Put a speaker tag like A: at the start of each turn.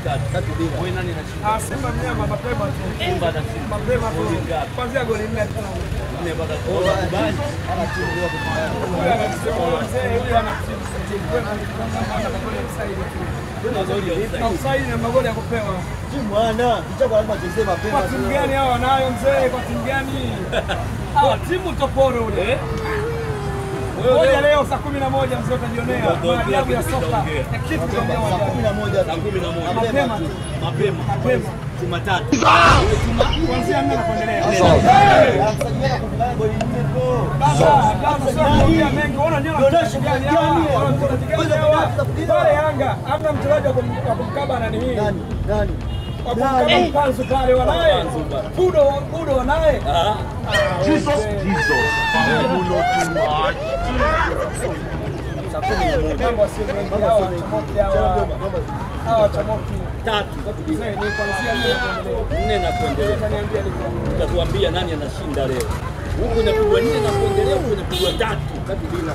A: Tatu. Tatu bila. Wewe nani anashinda?
B: Ah, Simba mnyama mapema tu.
A: Simba anashinda.
B: Mapema tu. Kwanza goli 4 tu.
A: 4 mpaka kubali.
C: Ana timu leo
B: kwa mzee huyu ana timu. Offside na magoli ya kupewa.
C: Timu ana, kichapa lazima achezee mapema.
B: Kwa timu gani hao wanayo mzee? Kwa timu gani? Hawa timu toporo ule. Ngoja leo saa 11 mzee utajionea maajabu ya soka. Na kitu kitaongea
C: Saa 11
A: Saa 11.
B: mapema tu.
A: Mapema.
B: Mapema.
A: Jumatatu.
B: Kuanzia 4 na kuendelea.
C: Msajili kufunga goli 4 bro.
B: Baba, baba sio kuongea mengi. Ona ndio gani hawa? Pale Yanga hamna mchezaji wa kumkaba nani hii.
C: Nani? Nani?
B: Wa kumkaba Mpanzu pale wanaye. Budo wanaye.
D: Jesus, Jesus.
B: Mambo sio mengi hawa chomoki hawa. Hawa chomoki.
A: Tatu.
B: Mzee ni kuanzia 4
A: 4 na kuendelea.
B: Utaniambia nini?
A: Tutakuambia nani anashinda leo. Huko inapigwa 4 na kuendelea, huko inapigwa 3.
C: Tatu bila.